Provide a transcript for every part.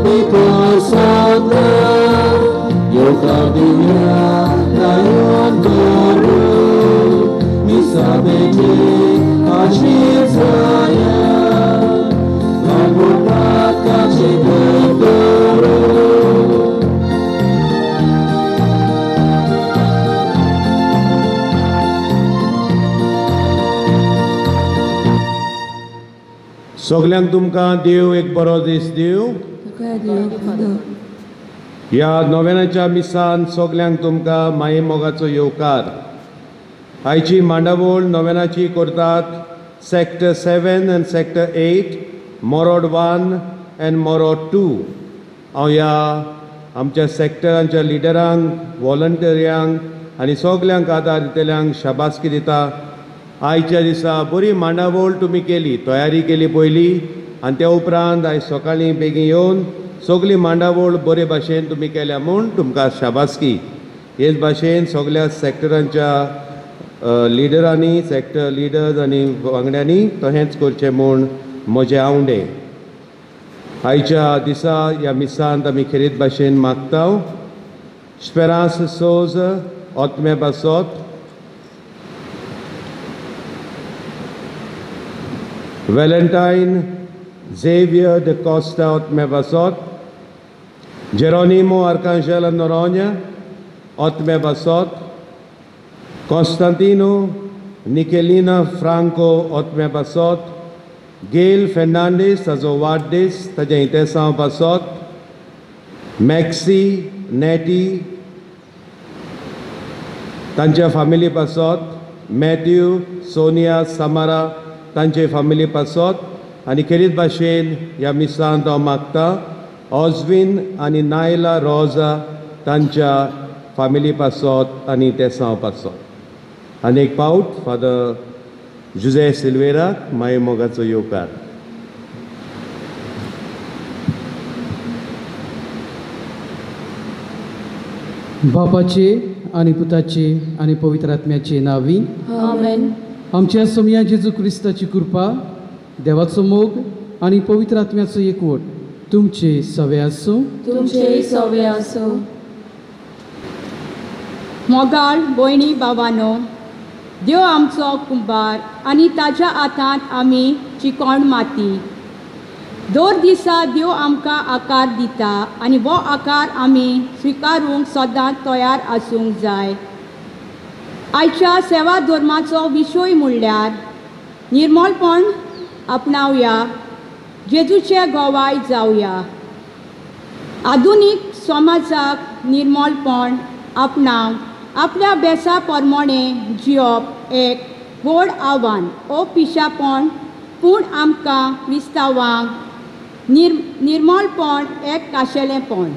भितर सगळ्यांक येवकार दिवया गायोन करून मिसा भेटेक हाजीर जाया पातकाची दूख करून. सगल्यांक तुमकां देव एक बरो दीस दिवं. ह्या नोवेनाच्या मिसान सगल्यांक तुमकां माये मोगाचो येवकार. आयची मांडावळ नोवेनाची करतात sector 7 and sector 8, Marod 1 and Marod 2. हांव ह्या आमच्या सेक्टरांच्या लिडरांक, वॉलंटियरांक आनी सगल्यांक आदार दितल्यांक शाबासकी दिता. आयच्या दिसा बरी मांडावळ तुमी केली, तयारी केली पयली आनी त्या उपरांत आयज सकाळीं बेगीन येवन सगळी मांडावळ बरे भाशेन तुमी केल्या म्हूण तुमकां शाबासकी. हेच भाशेन सगळ्या सेक्टरांच्या लिडरांनी, सेक्टर लिडर्स आनी वांगड्यांनी तशेंच करचें म्हूण म्हजें आवडे. आयच्या दिसा ह्या मिसांत आमी खेरीत भाशेन मागता स्पेरांस सोज ओतमे पासत, वेलेंटायन झेवियर the Costa ओतमे पासत, जेरोनिमो आर्कांजेल नोरोन्या ओतमे पासत, कॉन्स्तांतिनो निकेलिना फ्रांको ओतमे पासत, गेल फेर्नांडीस ताजो वाडदीस ताजें इतेसांव पासत, मॅक्सी नॅटी तांच्या फामिली पासत, मॅथ्यू सोनिया समारा तांचे फामिली पासत आनी खेरीत भाशेन ह्या मिसांत हांव मागता ऑजवीन आनी नायला रोजा तांच्या फामिली पासत आनी तेसांव पासत. आनी एक पावट फादर जुजे सिल्वेराक माये मोगाचो येवकार. बापाचे आनी पुताचे आनी पवित्र आत्म्याचे नांवी आमेन. आमच्या सोमया जेजू क्रिस्ताची कृपा, देवाचो मोग आनी पवित्र आत्म्याचो एकवट तुमचे सवे आसूं. तुमचे सवे आसूं. मोगाळ भयणी भावानो, देव आमचो कुंभार आनी ताज्या हातांत आमी चिकोण माती. दर दिसा देव आमकां आकार दिता आनी हो आकार आमी स्विकारूंक सदांच तयार आसूंक जाय. आयच्या सेवा धर्माचो विशय म्हणल्यार निर्मलपण आपणावया, जेजूचे गोवाय जावया. आधुनीक समाजाक निर्मलपण आपणावंक आपल्या बेसा प्रमाणे जियोप एक व्हड आव्हान ओ पिशापण, पूण आमकां क्रिस्तांवांक निर्मलपण एक खाशेलेंपण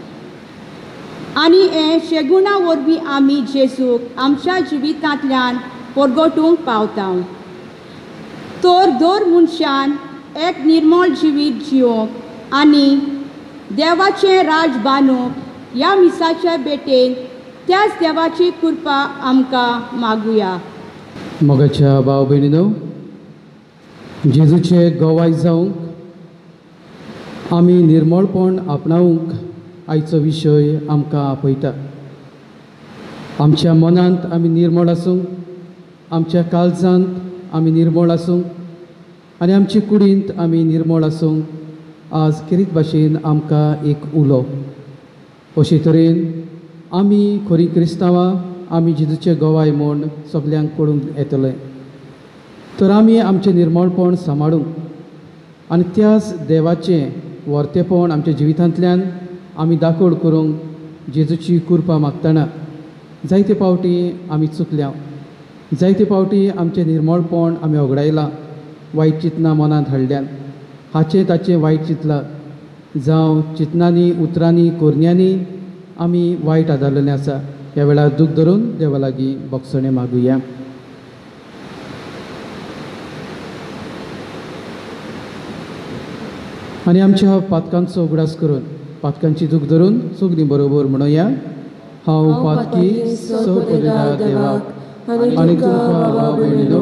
आनी हें शेगुणा वरवीं आमी जेजूक आमच्या जिवितांतल्यान परगटूंक पावता. तर दर मनशान एक निर्मळ जिवीत जियोवंक आनी देवाचें राज बांदूंक ह्या मिसाच्या भेटेन त्याच देवाची कृपा आमकां मागुया. मोगाच्या भाव भयणीनो, जेजूचे गोवाय जावंक आमी निर्मळपण आपणावंक आयचो विशय आमकां आपयता. आमच्या मनांत आमी निर्मळ आसूंक, आमच्या काळजांत आमी निर्मळ आसूंक आनी आमचे कुडींत आमी निर्मळ आसूंक आज खेरीत भाशेन आमकां एक उलो. अशे तरेन आमी खरी क्रिस्तांवां आमी जेजूचे गोवाय म्हूण सगल्यांक कळूंक येतलें. तर आमी आमचें निर्मळपण सांबाळूंक आनी त्याच देवाचें वर्तेपण आमच्या जिवितांतल्यान आमी दाखोड करूंक जेजूची कृपा मागतना जायते पावटी आमी चुकल्या, जायते पावटी आमचें निर्मळपण आमी होगडायलां, वायट चिंतनां मनांत हाडल्यान, हाचें ताचें वायट चिंतलां, जावं चिंतनांनी, उतरांनी, कोरण्यांनी आमी वायट आदारलेलें आसा. ह्या वेळार दूख धरून देवा लागीं भोगसणें मागुया. आनी आमच्या पातकांचो उगडास करून पातकांची दूख धरून सगळीं बरोबर म्हणुया, हांव पातकी सपदेदार देवाक आनी तुमकां भाव भयणीनो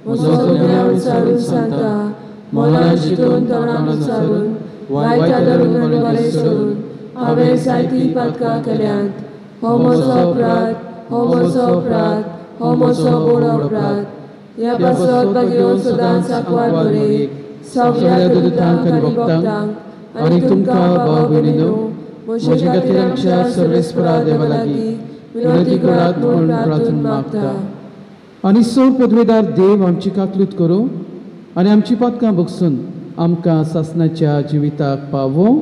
म्हजो सगळ्या विचारून सांगता, मना चिंतून तोंडान विचारून वायट धरून बरें सोडून हांवें जायतीं पातकां केल्यांत. हो म्हजो अपराध, हो म्हजो अपराध, हो म्हजो व्हड अपराध. ह्या पासत भागेवन सदांच आंकवार मरयेक सगळ्या दुतांक आनी भक्तांक आनी तुमकां भाव भयणीनो म्हजे खातीर आमच्या सर्वेस्परा देवा लागीं विनंती करात म्हूण प्रार्थना मागता. आनी सोड पदवेदार देव आमची काकलूत करूं आनी आमची पातकां भोगसून आमकां सासणाच्या जिविताक पावों.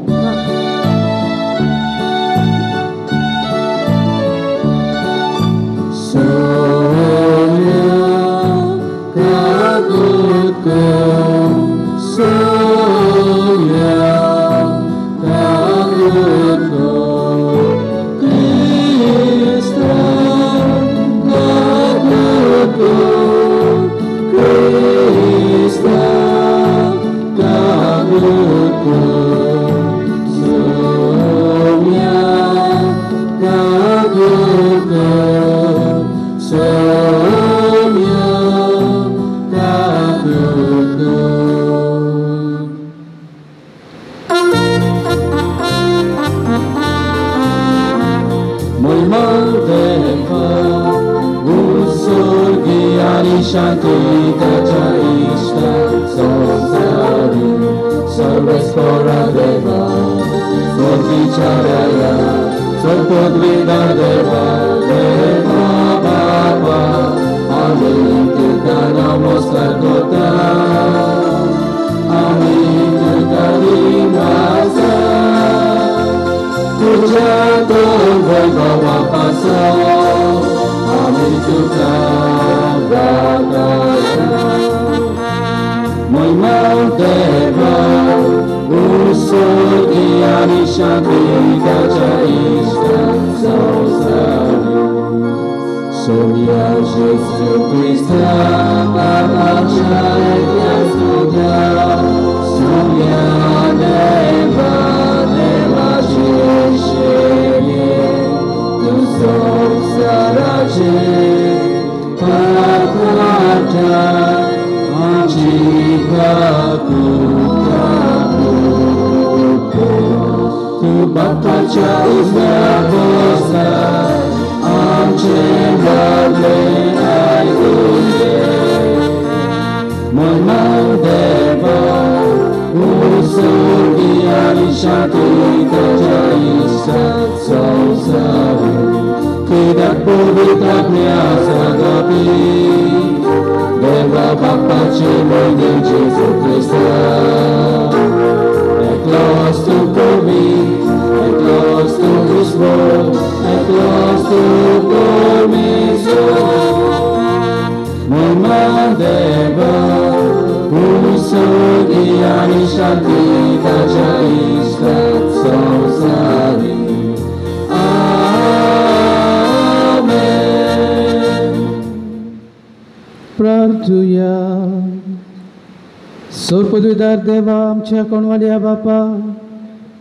सोरपदवीदार देवा आमच्या कोणवाल्या बापा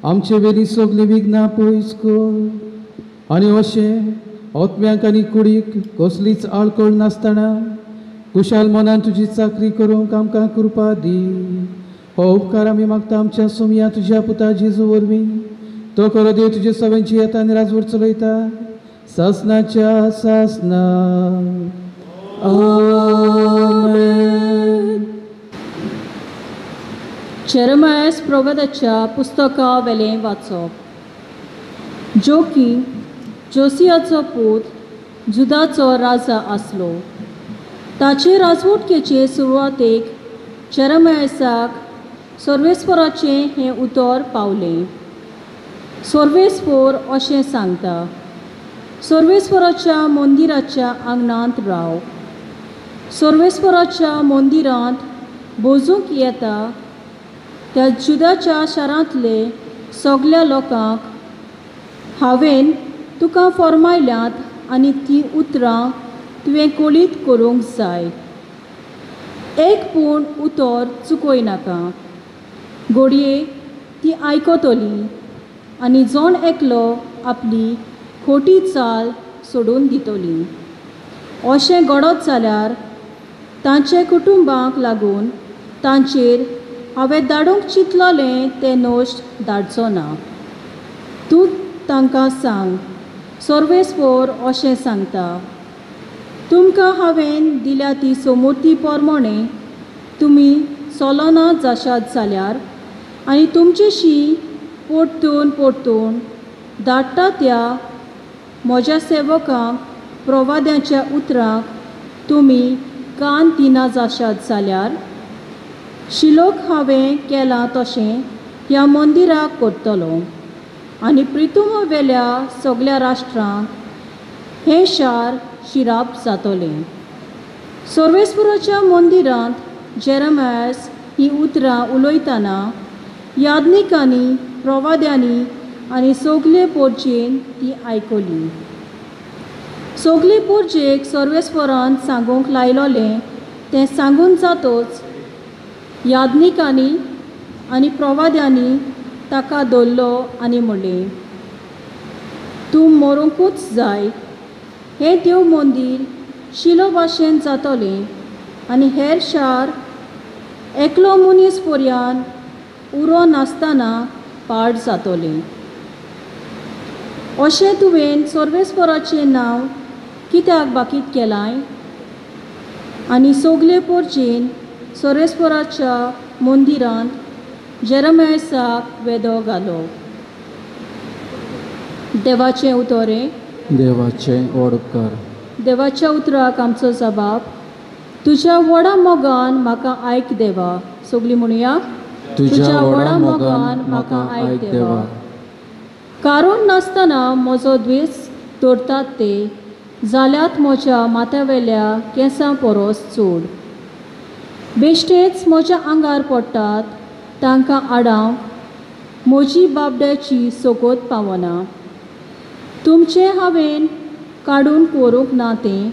आमचे वेली सगळीं विघ्नां पयस कर आनी अशें आत्म्यांक आनी कुडीक कसलीच आडखळ नासतना कुशाल मनान तुजी चाकरी करूंक आमकां कृपा दी. हो उपकार आमी मागता आमच्या सोमया तुज्या पुता जेजू वरवीं. तो खरो देव तुजे सगळ्यांची येता आनी राजवट चलयता सासनाच्या सासना. आमेन. जेरेमायस प्रवादाच्या पुस्तका वेलें वाचप. जोकी जोसियाचो पूत जुदाचो राजा आसलो. ताचे राजवटकेचे सुरवातेक जेरेमायसाक सर्वेस्पराचें हें उतर पावलें. सर्वेस्पोर अशें सांगता, सर्वेस्पराच्या मंदिराच्या आंगणांत राव. सर्वेस्पराच्या मंदिरांत बोजूंक येता त्या जुदाच्या शारांतले सगल्या लोकांक हांवें तुका फॉर्मायल्यांत आनी तीं उतरां तुवें कळीत करूंक जाय. एक पूण उतर चुकय नाका. घडये ती आयकतली आनी जण एकलो आपली खोटी चाल सोडून दितली. अशें घडत जाल्यार तांचे कुटुंबाक लागून तांचेर हांवें धाडूंक चिंतलोलें तें नश्ट धाडचो ना. तूं तांकां सांग, सर्वेस्पोर अशें सांगता, तुमकां हांवें दिल्या ती सोमुर्ती पोरमोणें तुमी चलना जाशात जाल्यार आनी तुमचेशी परतून परतून धाडटा त्या म्हज्या सेवकांक प्रवाद्यांच्या उतरांक तुमी कान दिना जाशात जाल्यार शिलोक हांवें केलां तशें ह्या मंदिराक करतलो आनी प्रितुमावेल्या सगल्या राष्ट्रांक हें शार शिराप जातलें. सर्वेस्पुराच्या मंदिरांत जेरमायस ही उतरां उलयतना याज्ञिकांनी, प्रवाद्यांनी आनी सगले पोरजेन ती आयकली. सगले पोरजेक सर्वेस्परान सांगूंक लायलोलें तें सांगून जातच याज्ञिकांनी आनी प्रवाद्यांनी ताका धरलो आनी म्हणलें, तूं मरूंकूच जाय. हें देव मंदीर शिलो भाशेन जातलें आनी हेर शार एकलो मनीस पर्यान उरो नासतना पाड जातलें. अशें तुवें सर्वेस्पराचें नांव कित्याक बाकीत केलां? आनी सगले पोरजेन सर्वेस्पराच्या मंदिरांत जेरमायसाक वेदो घालो. देवाचें उतरें. देवाचें वडकार. देवाच्या उतराक आमचो जबाब. तुज्या व्हडा मोगान म्हाका आयक देवा. सगळीं म्हणुया, तुज्या व्हडा मोगान म्हाका आयक देवा. कारण नासतना म्हजो द्वेस दवरतात ते जाल्यात म्हज्या माथ्यावेल्या केंसां परस चड. बेश्टेच म्हज्या आंगार पडटात तांकां आडावंक म्हजी बाबड्याची सोगोत पावना. तुमचें हांवें काडून व्हरूंक ना तें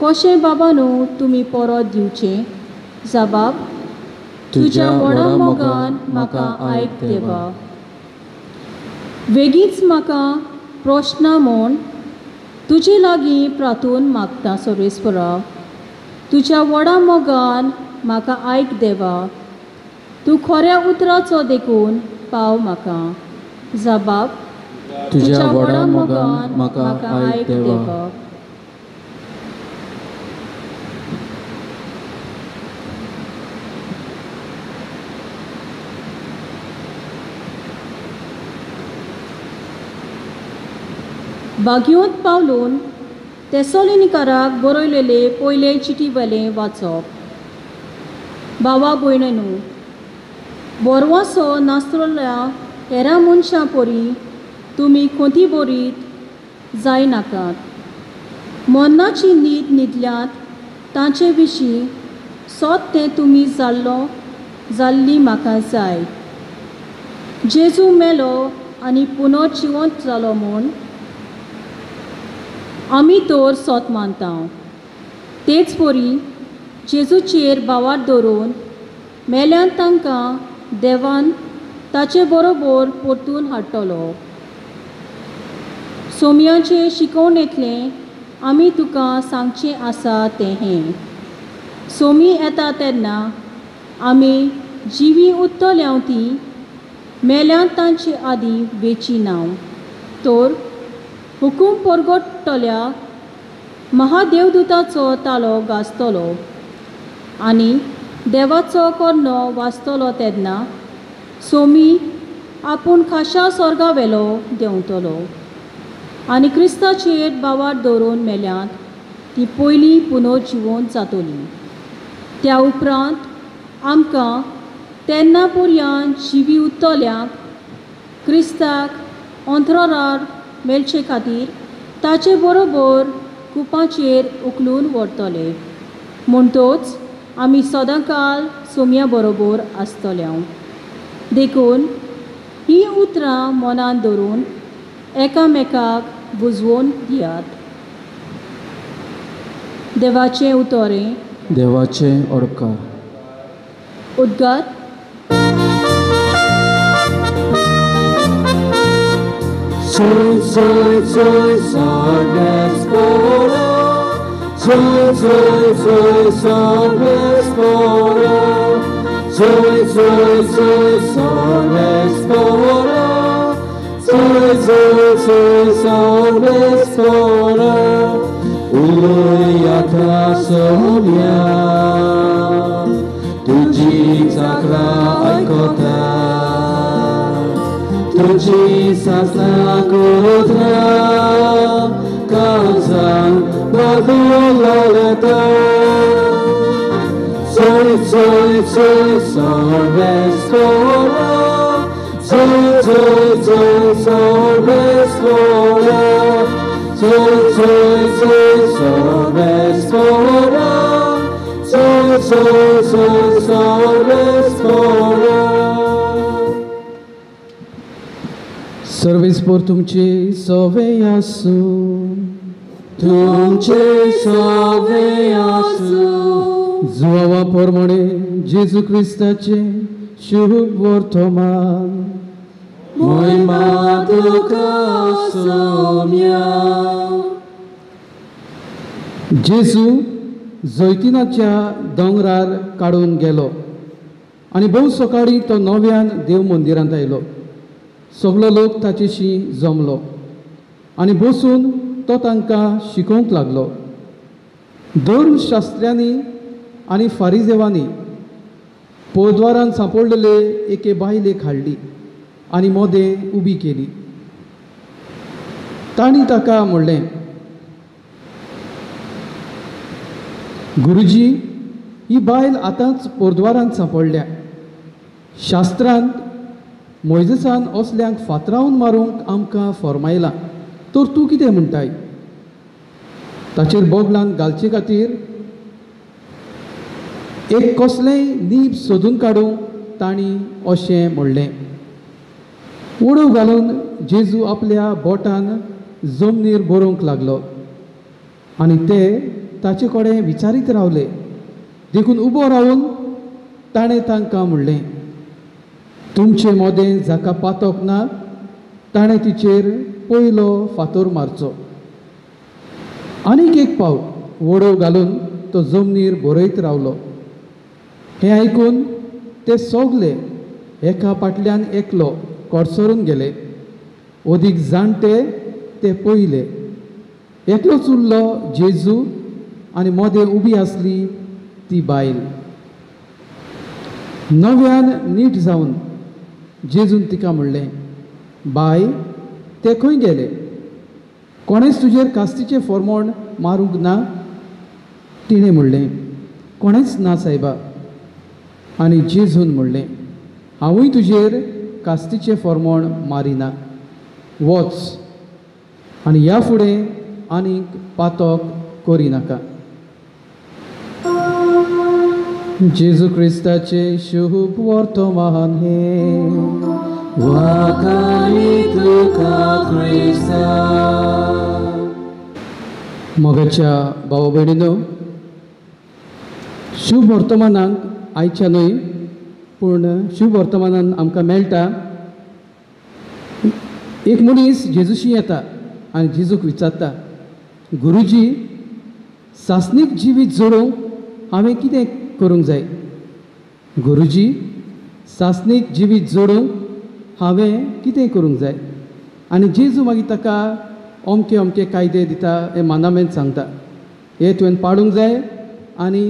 कशें बाबा न्हू तुमी परत दिवचें? जबाब, तुज्या व्हडा मोगान म्हाका आयक देवा. वेगींच म्हाका प्रश्न म्हूण तुजे लागीं प्रार्थून मागता सर्वेस्परा. तुज्या व्हडा मोगान म्हाका आयक देवा. तूं खऱ्या उतराचो देखून पाव म्हाका. जबाब, तुज्या व्हडा मोगान म्हाका आयक देवा. बागयोंत पावलून तेसोलिनिकाराक बरयलेले पयले चिटी वेलें वाचप. भावा भयणींनो, बोरवासो नासलेल्या हेरां मनशां परी तुमी खोंती बरीत जायनाकात. मरणाची न्हीद न्हिदल्यात तांचे विशीं सोद तें तुमी जाल्लो जाल्ली म्हाका जाय. जेजू मेलो आनी पुनर्जिवंत जालो म्हूण आमी तर सोत मानता. तेच परी जेजूचेर भावार दवरून मेल्यान तांकां देवान ताचे बरोबर परतून हाडटलो. सोमयाचे शिकवणेंतलें आमी तुका सांगचें आसा तें हें. सोमी येता तेन्ना आमी जिवी उरतल्या ती मेल्यान तांचे आदीं वेची ना, तर हुकूम परगटतल्या महादेवदूताचो तालो गाजतलो आनी देवाचो कोर्नो वाजतलो तेन्ना सोमी आपूण खाशा स्वर्गावेलो देंवतलो आनी क्रिस्ताचेर बावार दवरून मेल्यांत ती पयलीं पुनर्जिवंत जातली. त्या उपरांत आमकां तेन्ना पर्यंत जिवी उरतल्यांक क्रिस्ताक अंतरार मेळचे खातीर ताचे बरोबर कुपाचेर उखलून व्हरतले. म्हणटोच आमी सदांकाल सोम्या बरोबर आसतले. देखून हीं उतरां मनांत धरून एकामेकाक बुजवून दियात. देवाचें उतरें. देवाचें ओडकार. उद्गार. Soy, soy, soy, Sarvespora. Soy, soy, soy, Sarvespora. Zoe, Zoe, Zoe, Sarvesvara. Zoe, Zoe, Zoe, Sarvesvara. Uloyata Somya. Tuji Sakra Aikota. Tuji Sasna Kodra. Kansa Badulaleta. Zoe, Zoe, Zoe, Sarvesvara. Zoe, Zoe, Zoe, Sarvesvara. Zoe, Zoe, Zoe, Sarvesvara. Zoe, Zoe, Zoe, Sarvesvara. सर्वेस्पोर तुमचे सवे आसूं. तुमचे सवे आसूं. जुवावा प्रमाणे जेजू क्रिस्ताचे शुभ वर्तमान. महिमा तुका सोम्या. जेजू जैतिनाच्या दोंगरार काडून गेलो आनी भोव सकाळीं तो नव्यान देव मंदिरांत आयलो. सगलो लोक ताचेशी जमलो आनी बसून तो तांकां शिकोवंक लागलो. धर्मशास्त्र्यांनी आनी फारिजेवांनी पोरद्वारान सांपडलेले एके बायलेक हाडली आनी मोदें उबी केली. तांणी ताका म्हणलें, गुरुजी, ही बायल आतांच पोरद्वारान सांपडल्या. शास्त्रांत मोयजेसान असल्यांक फातरावन मारूंक आमकां फर्मायलां, तर तूं कितें म्हणटाय? ताचेर बोगलान घालचे खातीर एक कसलेंय नीब सोदून काडूंक तांणी अशें म्हणलें. उडोव घालून जेजू आपल्या बोटान जमनीर बरोवंक लागलो आनी ते ताचे कडेन विचारीत रावले. देखून उबो रावन ताणें तांकां म्हणलें, तुमचे मोदें जाका पातोक ना ताणें तिचेर पयलो फातोर मारचो. आनीक एक पावट वडोव घालून तो जमनीर बरयत रावलो. हें आयकून ते सगले एका फाटल्यान एकलो कडसरून गेले. अदीक जाणटे ते पयले. एकलोच उरलो जेजू आनी मोदें उबी आसली ती बायल. नव्यान नीट जावन जेजून तिका म्हणलें, बाय, ते खंय गेले? कोणेच तुजेर कास्तीचें फॉर्मोण मारूंक ना? तिणें म्हणलें, कोणेच ना सायबा. आनी जेजून म्हणलें, हांवूय तुजेर कास्तीचें फॉर्मोण मारिना. वच आनी ह्या फुडें आनीक पातक करिनाका. जेजू क्रिस्ताचे शुभ वर्तमान हें. वाखाणी तुका क्रिस्ता. मोगाच्या भावा भयणीनो, शुभ वर्तमानाक आयच्या न्हय पूण शुभ वर्तमानान आमकां मेळटा. एक मनीस जेजूशी येता आनी जेजूक विचारता, गुरुजी, सासणीक जिवीत जोडूंक हांवें कितें करूंक जाय? गुरुजी, सासणीक जिवीत जोडूंक हांवें कितें करूंक जाय? आनी जेजू मागीर ताका अमके अमके कायदे दिता, हे मानामेंत सांगता, हे तुवें पाडूंक जाय आनी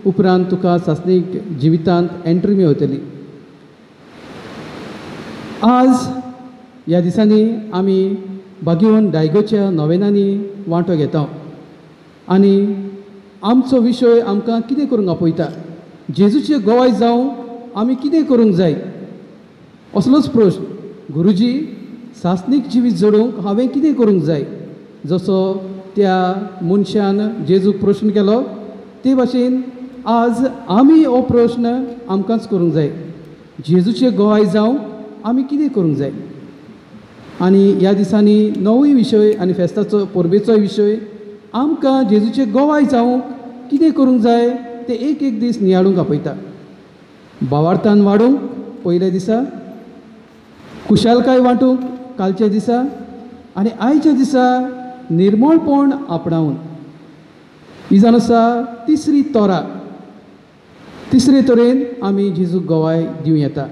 उपरांत तुका सासणीक जिवितांत एंट्री मेळटली. आज ह्या दिसांनी आमी बागेवन डायगोच्या नोवेनांनी वांटो घेता आनी आमचो विशय आमकां कितें करूंक आपयता, जेजूचे गोवाय जावंक आमी कितें करूंक जाय, असलोच प्रश्न. गुरुजी, सासणीक जिवीत जोडूंक हांवें कितें करूंक जाय? जसो त्या मनशान जेजूक प्रश्न केलो ते भाशेन आज आमी हो प्रश्न आमकांच करूंक जाय. जेजूचे गोवाय जावंक आमी कितें करूंक जाय? आनी ह्या दिसांनी नवूय विशय आनी फेस्ताचो परबेचोय विशय आमकां जेजूचे गोवाय जावंक कितें करूंक जाय ते एक एक दीस नियाळूंक आपयता. भावार्थान वाडूंक पयल्या दिसा, खुशालकाय वांटूंक कालच्या दिसा, आनी आयच्या दिसा निर्मळपण आपणावन. ही जावन आसा तिसरी तोरा. तिसरे तरेन आमी जेजूक गवाय दिवं येता,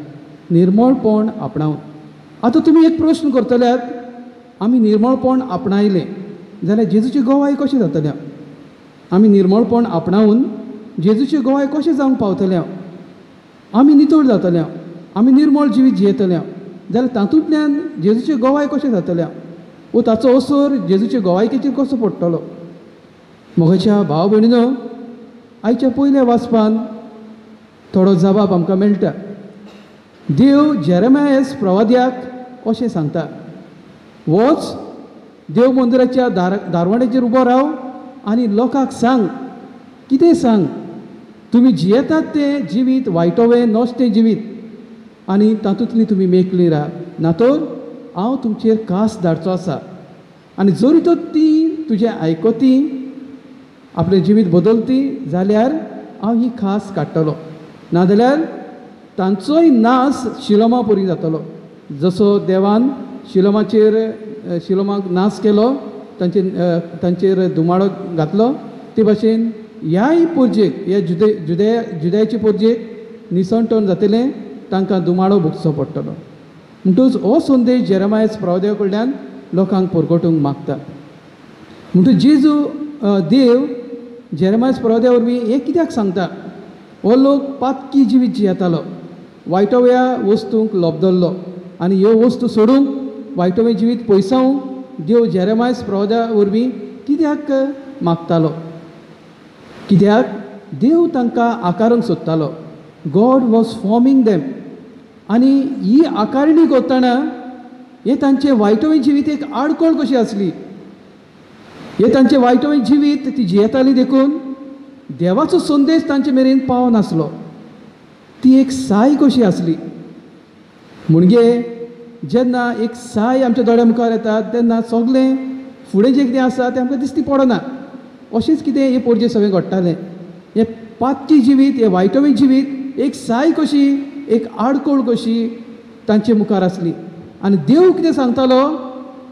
निर्मळपण आपणावन. आतां तुमी एक प्रश्न करतल्यात, आमी निर्मळपण आपणायलें जाल्यार जेजूची गवाय कशें जातलें? आमी निर्मळपण आपणावन जेजूची गवाय कशें जावंक पावतलें? आमी नितळ जातले, आमी निर्मळ जिवीत जियेतले जाल्यार तातूंतल्यान जेजूची गवाय कशें जातलें? वो ताचो असर जेजूचे गवायकेचेर कसो पडटलो? म्हज्या भाव भयणीनो, आयच्या पयल्या वाचपान थोडो जबाब आमकां मेळटा. देव जेरेमायस प्रवाद्याक अशें सांगता, वच देव मंदिराच्या दारवणेचेर उबो राव आनी लोकांक सांग. कितें सांग? तुमी जियेतात तें जिवीत वायटोवें नश्टें जिवीत आनी तातूंतली तुमी मेकळी राव, ना तर हांव तुमचेर कास धाडचो आसा. आनी जरी तर ती तुजें आयकती, आपलें जिवीत बदलती जाल्यार हांव ही खास काडटलो, नाजाल्यार तांचोय नाश शिलोमा परी जातलो. जसो देवान शिलोमाचेर शिलोमाक नाश केलो, तांचेर धुमाडो घातलो, ते भाशेन ह्याय पोरजेक, ह्या जुदयाचे पोरजेक निसणटण जातलें, तांकां धुमाडो भोगचो पडटलो. म्हणटकच हो संदेश जेरेमायस प्रवाद्या कडल्यान लोकांक परगटूंक मागता. म्हणटकच जेजू देव जेरेमायस प्रवाद्या वरवीं हें कित्याक सांगता? हो लोक पातकी जिवीत जियेतालो, वायटोव्या वस्तूंक लोबदल्लो आनी ह्यो वस्तू सोडूंक वायटोवें जिवीत पयसावंक देव जेरेमायस प्रवाद्या वरवीं कित्याक मागतालो? कित्याक देव तांकां आकारूंक सोदतालो. गॉड वॉज फॉर्मींग देम. आनी ही आकारणी करतना हें तांचें वायटोवें जिवीत एक आडखळ कशी आसली. हें तांचें वायटोवें जिवीत ती जियेताली देखून देवाचो संदेश तांचे मेरेन पावनासलो. ती एक साय कशी आसली. म्हणजे जेन्ना एक साय आमच्या दोळ्या मुखार येता तेन्ना सगळें फुडें जें कितें आसा तें आमकां दिसती पडना. अशेंच कितें हे पोरजे सगळें घडटालें. हें पातकी जिवीत, हें वायटोवें जिवीत एक साय कशी, एक आडखळ कशी तांचे मुखार आसली आनी देव कितें सांगतालो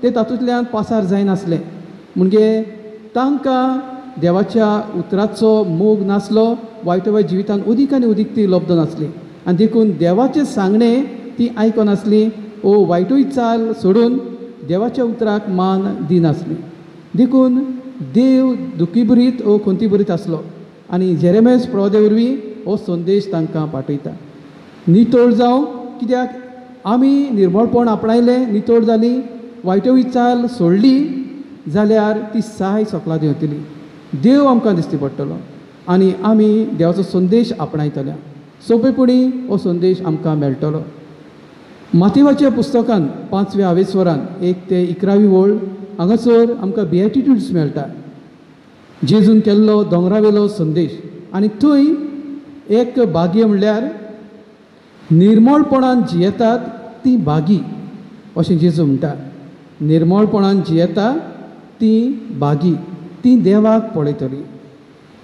तें तातूंतल्यान पासार जायनासलें. म्हणजे तांकां देवाच्या उतराचो मोग नासलो, वायटोव्या जिवितान अदीक आनी अदीक ती लब्ध नासली आनी देखून देवाचें सांगणें ती आयकनासली ओ वायटूय चाल सोडून देवाच्या उतराक मान दिनासली. देखून देव दुखीभरीत ओ खंतीभरीत आसलो आनी जेरेमायस प्रवाद्या वरवीं हो संदेश तांकां पाठयता. नितळ जावं, कित्याक आमी निर्मळपण आपणायलें, नितळ जाली, वायटोवी चाल सोडली जाल्यार ती साय सकला देंवतली, देव आमकां दिसती पडटलो आनी आमी देवाचो संदेश आपणायतले. सोंपेपणी हो संदेश आमकां मेळटलो. मातेवाच्या पुस्तकान 5व्या आवेस्वरान 1 ते 11वी वळ हांगासर आमकां बिएटिट्यूड्स मेळटा. जेजून केल्लो दोंगरावेलो संदेश आनी थंय एक भाग्य म्हणल्यार निर्मळपणान जियेतात ती भागी अशें जेजू म्हणटा. निर्मळपणान जियेता ती भागी, ती देवाक पळयतली.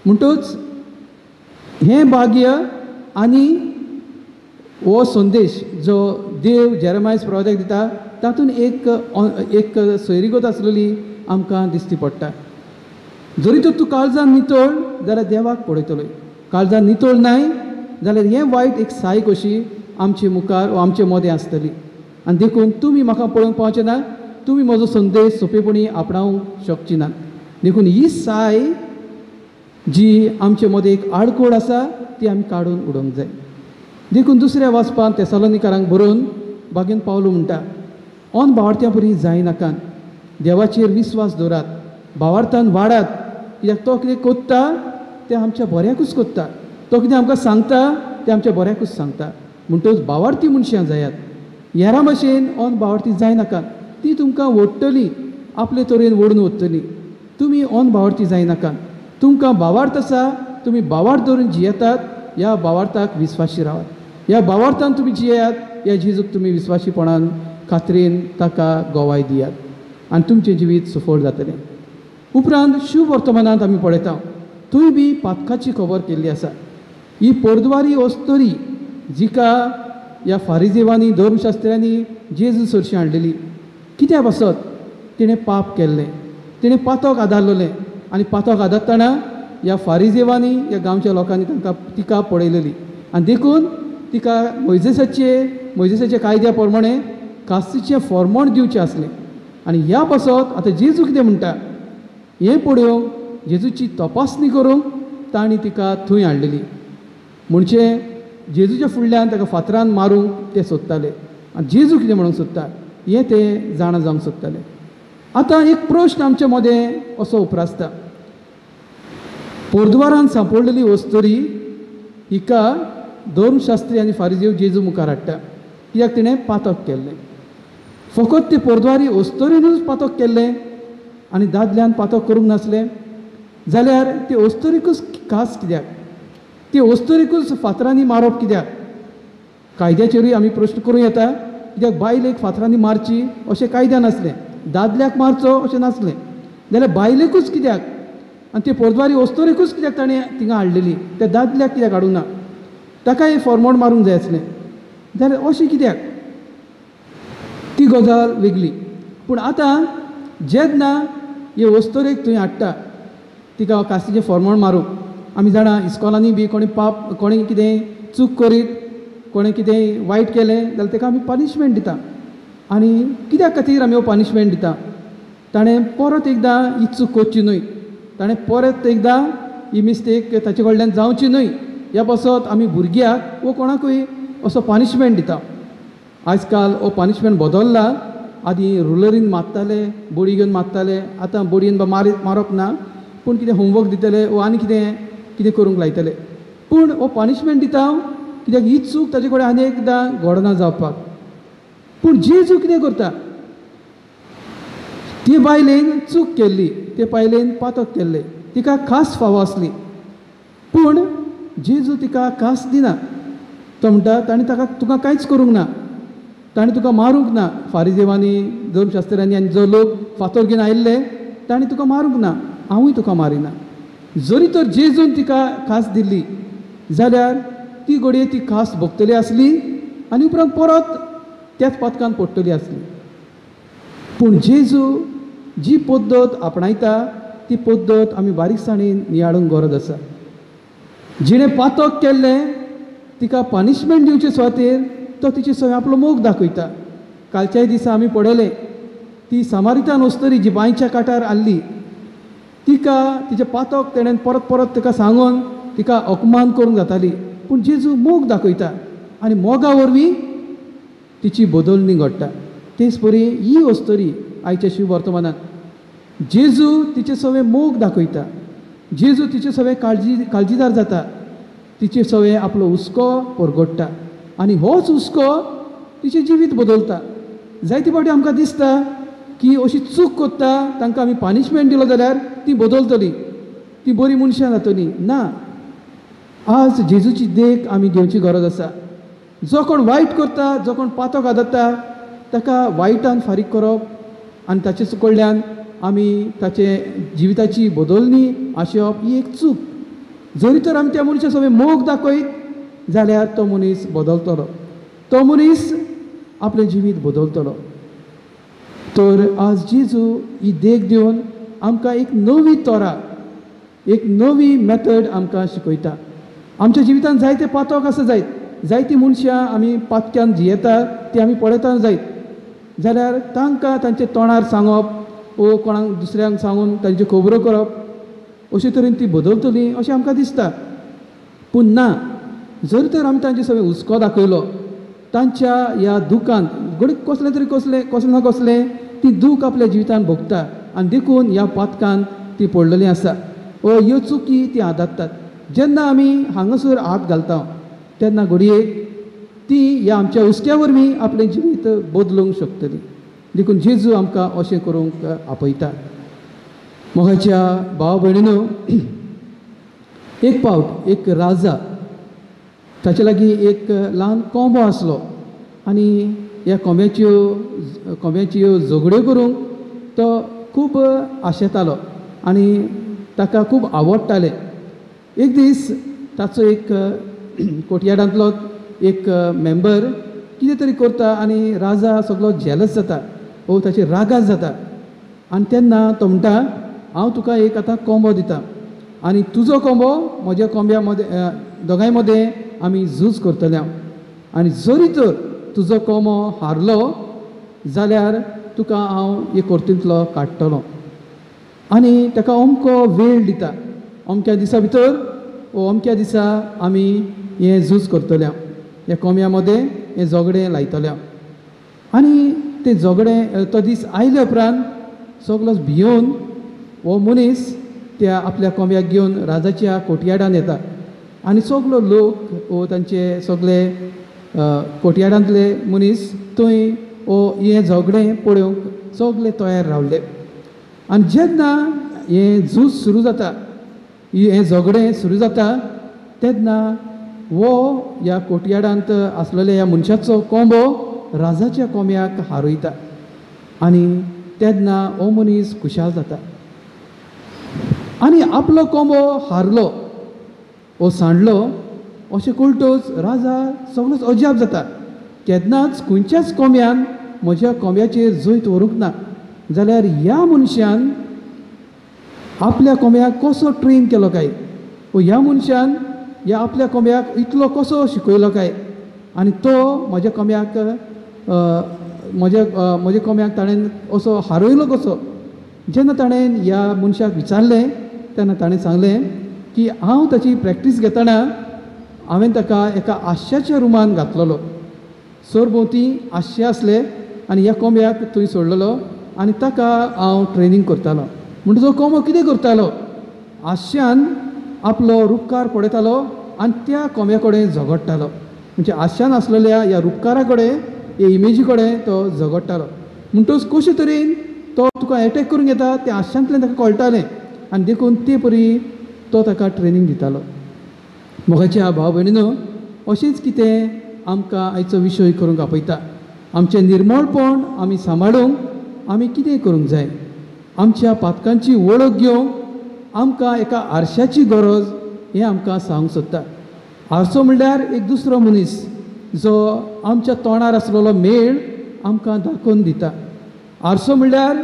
म्हणटकच हें भाग्य आनी हो संदेश जो देव जेरेमायस प्रवाद्याक दिता तातूंत एक एक सोयरीगत आसलेली आमकां दिसती पडटा. जरी तर तूं काळजान नितळ जाल्यार देवाक पळयतलो, काळजान नितळ नाय जाल्यार हें वायट एक साय कशी आमचे मुखार वा आमचे मदें आसतली आनी देखून तुमी म्हाका पळोवंक पावचे ना, तुमी म्हजो संदेश सोंपेपणी आपणावंक शकची ना. देखून ही साय जी आमचे मदें एक आडखळ आसा ती आमी काडून उडोवंक जाय. देखून दुसऱ्या वाचपान तेसालोनिकारांक बरोवन बागेन पावलो म्हणटा, ऑन भावार्थ्यां परी जायनाकात, देवाचेर विस्वास दवरात, भावार्थान वाडात, कित्याक तो कितें कोत्ता तें आमच्या बऱ्याकूच कोत्ता, तो कितें आमकां सांगता तें आमच्या बऱ्याकूच सांगता. म्हणटकच भावार्थी मनशां जायात, हेरां भाशेन ऑन भावार्थी जायनाकात, ती तुमकां ओडटली, आपले तरेन ओडून वतली. तुमी ऑन भावार्थी जायनाकात, तुमकां भावार्थ आसा, तुमी भावार्थ धरून जियेतात, ह्या भावार्थाक विस्वाशी रावात, ह्या भावार्थान तुमी जियेयात, ह्या जेजूक तुमी विस्वाशीपणान खात्रेन ताका गवाय दियात आनी तुमचें जिवीत सफळ जातलें. उपरांत शुभ वर्तमानांत आमी पळयता थंय बी पातकाची खबर केल्ली आसा. ही पोरद्वारी अस्तोरी जिका ह्या फारिजेवांनी धर्मशास्त्र्यांनी जेजू सरशी हाडलेली, कित्या पासत तिणें पाप केल्लें, तिणें पातक आदारलेलें आनी पातक आदारतना ह्या फारिजेवांनी ह्या गांवच्या लोकांनी तांकां तिका पळयलेली आनी देखून तिका मोयजेसाचे कायद्या प्रमाणे कास्तीचें फॉर्मोण दिवचें आसलें. आनी ह्या पासत आतां जेजू कितें म्हणटा हें पळोवंक जेजूची तपासणी करूंक तांणी तिका थंय हाडलेली. म्हणजे जेजूच्या फुडल्यान ताका फातरान मारूंक ते सोदताले आनी जेजू कितें म्हणूंक सोदता हें ते जाणा जावंक सोदताले. आतां एक प्रश्न आमचे मदें असो उप्रासता, पोरद्वारान सांपडलेली वस्तुरी हिका धर्मशास्त्री आनी फारिजेव जेजू मुखार हाडटा कित्याक तिणें पातक केल्लें. फकत ते पोरद्वारी अस्तुरेनूच पातक केल्लें आनी दादल्यान पातक करूंक नासलें जाल्यार ते अस्तुरेकूच खास कित्याक, ते अस्तुरेकूच फातरांनी मारप कित्याक? कायद्याचेरूय आमी प्रश्न करूं येता कित्याक बायलेक फातरांनी मारची अशें कायद्यान नासलें, दादल्याक मारचो अशें नासलें, जाल्यार बायलेकूच कित्याक आनी ते पोरद्वारी अस्तुरेकूच कित्याक ताणें थिंगा हाडलेली, त्या दादल्याक कित्याक हाडूंक ना, ताकाय फॉर्मोण मारूंक जाय आसलें, जाल्यार अशें कित्याक? ती गजाल वेगळी. पूण आतां जेन्ना हे अस्तुरेक थंय हाडटा तिका कास्तीचें फॉर्मोण मारूंक, आमी जाणा इस्कॉलांनी बी कोणी पाप कोणी कितें चूक करीत कोणें कितें वायट केलें जाल्यार ताका आमी पनिशमेंट दिता. आनी कित्याक खातीर आमी हो पनिशमेंट दिता? ताणें परत एकदां ही चूक करची न्हय, ताणें परत एकदां ही मिस्टेक ताचे कडल्यान जावची न्हय ह्या पासत आमी भुरग्याक वो कोणाकूय असो पनिशमेंट दिता. आजकाल हो पनिशमेंट बदल्ला. आदीं रुलरीन मारताले, बडी घेवन मारताले, आतां बडयेन मारप ना, पूण कितें होमवर्क दितले वो आनी कितें कितें करूंक लायतले. पूण हो पनिशमेंट दिता कित्याक ही चूक ताचे कडेन आनी एकदां घडना जावपाक. पूण जेजू कितें करता, ती बायलेन चूक केल्ली, ते बायलेन पातक केल्लें, तिका खास फावो आसली, पूण जेजू तिका खास दिना. तो म्हणटा ताणें ताका तुका कांयच करूंक ना, ताणें तुका मारूंक ना. फारिजेवांनी धर्मशास्त्र्यांनी आनी जो लोक फातर घेवन आयिल्ले ताणें तुका मारूंक ना, हांवूय तुका मारिना. जरी तर जेजून तिका खास दिल्ली जाल्यार ती घडये ती खास भोगतली आसली आनी उपरांत परत त्याच पातकान पडटली आसली. पूण जेजू जी पद्दत आपणायता ती पद्दत आमी बारीकसाणेन नियाळूंक गरज आसा. जिणें पातक केल्लें तिका पनिशमेंट दिवचे सुवातेर तो तिचे सगळें आपलो मोग दाखयता. कालच्याय दिसा आमी पळयलें ती सामारितान अस्तुरी जी बांयच्या काठार आसली तिका तिचें पातक तेणेन परत परत तिका सांगून तिका अपमान करूंक जाताली, पूण जेजू मोग दाखयता आनी मोगा वरवीं तिची बदलणी घडटा. तेच परी ही अस्तुरी आयच्या शिव वर्तमानात जेजू तिचे सगळें मोग दाखयता, जेजू तिचे सगळें काळजीदार जाता, तिचे सगळें आपलो हुस्को परगट्टा आनी होच हुस्को तिचें जिवीत बदलता. जायते फावटी आमकां दिसता की अशी चूक करता तांकां आमी पनिशमेंट दिलो जाल्यार ती बदलतली, ती बरी मनशां जातली. ना, आज जेजूची देख आमी घेवची गरज आसा. जो कोण वायट करता, जो कोण पातक आदरता ताका वायटान फारीक करप आनी ताचे कडल्यान आमी ताचे जिविताची बदलणी आशेवप ही एक चूक. जरी तर आमी त्या मनशा सगळें मोग दाखयत जाल्यार तो मनीस बदलतलो, तो मनीस आपलें जिवीत बदलतलो. तर आज जेजू ही देख दिवन आमकां एक नवी तोरा, एक नवी मेथड आमकां शिकयता. आमच्या जिवितांत जायते पातक आसा जायत, जायतीं मनशां आमी पातक्यान जियेता ती आमी पळयता जायत, जाल्यार तांकां तांच्या तोंडार सांगप वो कोणाक दुसऱ्यांक सांगून तांच्यो खबरो करप अशे तरेन ती बदलतली अशें आमकां दिसता. पूण ना, जर तर आमी तांचे सगळें हुस्को दाखयलो, तांच्या ह्या दुखान घडये कसलें तरी कसलें कसलें ना कसलें ती दूख आपल्या जिवितान भोगता आनी देखून ह्या पातकान ती पडलेली आसा वो ह्यो चुकी ती आदारतात. जेन्ना आमी हांगासर हात घालता तेन्ना घडये ती ह्या आमच्या हुस्क्या वरवीं आपलें जिवीत बदलूंक शकतली. देखून जेजू आमकां अशें करूंक आपयता. मोगाच्या भाव भयणीनो, एक फावट एक राजा ताचे लागीं एक ल्हान कोंबो आसलो आनी ह्या कोंब्याच्यो झगड्यो करूंक तो खूब आशेतालो आनी ताका खूब आवडटालें. एक दीस ताचो एक कोटयार्डांतलो एक मेंबर कितें तरी करता आनी राजा सगलो जेलस जाता वो ताचेर रागार जाता आनी तेन्ना तो म्हणटा, हांव तुका एक आतां कोंबो दिता आनी तुजो कोंबो म्हज्या कोंब्या मदें दोगांय मदें आमी झूज करतले. आनी जरी तर तुजो कोंबो हारलो जाल्यार तुका हांव हे कोर्तींतलो काडटलो. आनी ताका अमको वेळ दिता, अमक्या दिसा भितर वो अमक्या दिसा आमी हें झूज करतले, ह्या कोंब्या मदें हें झगडें लायतले. आनी तें झगडें तो दीस आयले उपरांत सगलोच भियोवन हो मनीस त्या आपल्या कोंब्याक घेवन राजाच्या कोटयाडान येता. आनी सगलो लोक वो तांचे सगले कोटयाडांतले मनीस थंय वो हें झगडें पळोवंक सगले तयार रावले. आनी जेन्ना हें झूज सुरू जाता, हें झगडें सुरू जाता तेन्ना वो ह्या कोटयाडांत आसलेल्या ह्या मनशाचो कोंबो राजाच्या कोंब्याक हारयता. आनी तेन्ना हो मनीस खुशाल जाता आनी आपलो कोंबो हारलो वो सांडलो अशें कळटच राजा सगळोच अजाप जाता. केन्नाच खंयच्याच कोंब्यान म्हज्या कोंब्याचेर जैत व्हरूंक ना, जाल्यार ह्या मनशान आपल्या कोंब्याक कसो ट्रेन केलो काय, वो ह्या मनशान ह्या आपल्या कोंब्याक इतलो कसो शिकयलो काय, आनी तो म्हज्या कोंब्याक म्हज्या कोंब्याक ताणें असो हारयलो कसो. जेन्ना ताणें ह्या मनशाक विचारलें तेन्ना ताणें सांगलें की हांव ताची प्रॅक्टीस घेतना हांवें ताका एका आश्याच्या रुमान घातलेलो, सरभोंवती आश्शे आसले आनी ह्या कोंब्याक थंय सोडलेलो आनी ताका हांव ट्रेनींग करतालो. म्हणटच तो कोंबो कितें करतालो, आश्यान आपलो रुपकार पळयतालो आनी त्या कोंब्या कडेन झगडटालो. म्हणजे आश्यान आसलेल्या ह्या रुपकारा कडेन, ह्या इमेजी कडेन तो झगडटालो. म्हणटच कशे तरेन तो तुका एटॅक करूंक येता तें आश्यांतल्यान ताका कळटालें आनी देखून ते परी तो ताका ट्रेनींग दितालो. मोगाच्या भाव भयणीनो, अशेंच कितें आमकां आयचो विशय करूंक आपयता. आमचें निर्मळपण आमी सांबाळूंक आमी कितें करूंक जाय, आमच्या पातकांची वळख घेवंक आमकां एका आरशाची गरज हें आमकां सांगूंक सोदता. आरसो म्हणल्यार एक दुसरो मनीस जो आमच्या तोंडार आसलेलो मेळ आमकां दाखोवन दिता. आरसो म्हणल्यार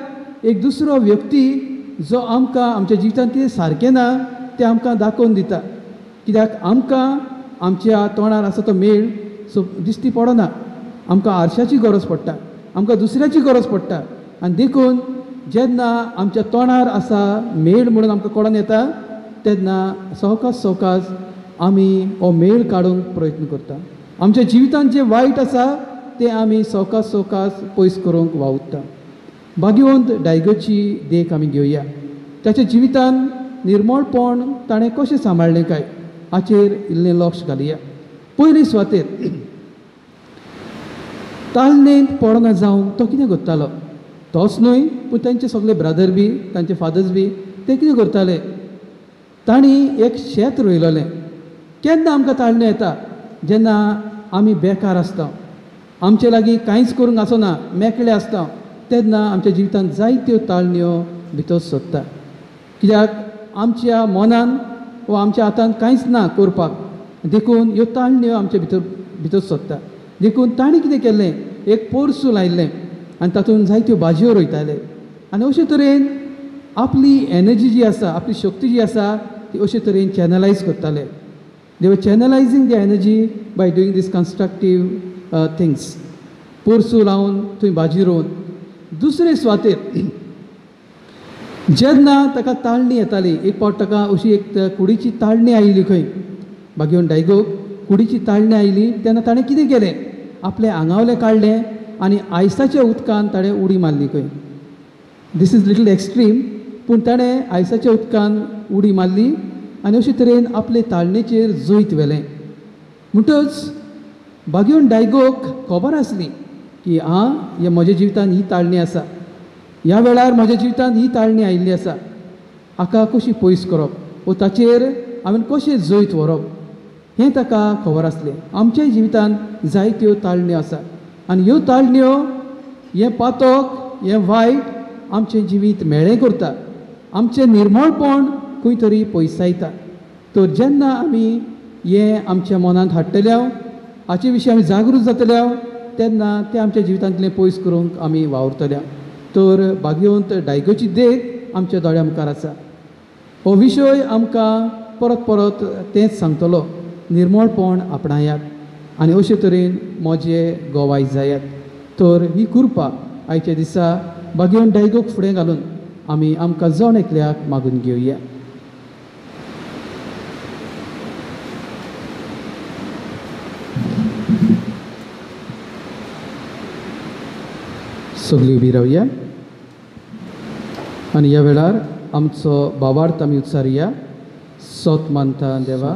एक दुसरो व्यक्ती जो आमकां आमच्या जिवितांत कितें सारकें ना तें आमकां दाखोवन दिता. कित्याक आमकां आमच्या तोंडार आसा तो मेळ सो दिश्टी पडना, आमकां आरशाची गरज पडटा, आमकां दुसऱ्याची गरज पडटा. आनी देखून जेन्ना आमच्या तोंडार आसा मेळ म्हणून आमकां कळोन येता तेन्ना सवकास सवकास आमी हो मेळ काडूंक प्रयत्न करता. आमच्या जिवितांत जें वायट आसा तें आमी सवकास सवकास पयस करूंक वावुरता. भाग्यवंत डायगोची देख आमी घेवया. ताच्या जिवितांत निर्मळपण ताणें कशें सांबाळ्ळें काय हाचेर इल्लें लक्ष घालया. पयली सुवातेर तालनेंत पडना जावंक तो कितें करतालो, तोच न्हय पूण तांचे सगळे ब्रदर बी तांचे फादर्स बी ते कितें करताले, तांणी एक शेत रोयलेलें. केन्ना आमकां ताळणें येता, जेन्ना आमी बेकार आसता, आमचे लागीं कांयच करूंक आसना, मेकळे आसता, तेन्ना आमच्या जिवितांत जायत्यो ताळण्यो भितर सोदता. कित्याक आमच्या मनान वा आमच्या हातान कांयच ना करपाक, देखून ह्यो ताळण्यो आमच्या भितर भितर सोदता. देखून तांणी कितें केल्लें, एक पोरसूं लायिल्लें आनी तातूंत जायत्यो भाजयो रोयताले आनी अशे तरेन आपली एनर्जी जी आसा, आपली शक्ती जी आसा ती अशे तरेन चॅनलायज करताले. They were channelizing the energy by doing this constructive things. पोरसूं लावन थंय भाजी रोवन. दुसरे सुवातेर जेन्ना ताका ताळणी येताली, एक फावट ताका अशी एक कुडीची ताळणी आयली खंय, भाग्यवंत डायगोक कुडीची ताळणी आयली तेन्ना ताणें कितें केलें, आपलें आंगावलें काडलें आनी आयसाच्या उदकान ताणें उडी मारली खंय. This is little extreme, पूण ताणें आयसाच्या उदकान उडी मारली आनी अशे तरेन आपले ताळणेचेर जैत व्हेलें. म्हणटच भाग्यवंत डायगोक खबर आसली की आं, हे म्हज्या जिवितांत ही ताळणी आसा, ह्या वेळार म्हज्या जिवितांत ही ताळणी आयिल्ली आसा, हाका कशी पयस करप वो ताचेर हांवें कशें जैत व्हरप हें ताका खबर आसलें. आमच्याय जिवितांत जायत्यो ताळण्यो आसा आनी ह्यो ताळण्यो, हें पातक, हें वायट आमचें जिवीत मेळें करता, आमचें निर्मळपण खंय तरी पयसायता. तर जेन्ना आमी हें आमच्या मनांत हाडटले, हाचे विशीं आमी जागृत जातले, तेन्ना तें आमच्या जिवितांतलें पयस करूंक आमी वावुरतले. तर भाग्यवंत डायगोची देख आमच्या दोळ्या मुखार आसा. हो विशय आमकां परत परत तेंच सांगतलो, निर्मळपण आपणायात आनी अशे तरेन म्हजे गोवाय जायात. तर ही कृपा आयच्या दिसा बागेवन डायगोक फुडें घालून आमी आमकां जण एकल्याक मागून घेवया. सगळीं उबी रावया आनी ह्या वेळार आमचो भावार्थ आमी उच्चारया. सोत मानता देवा,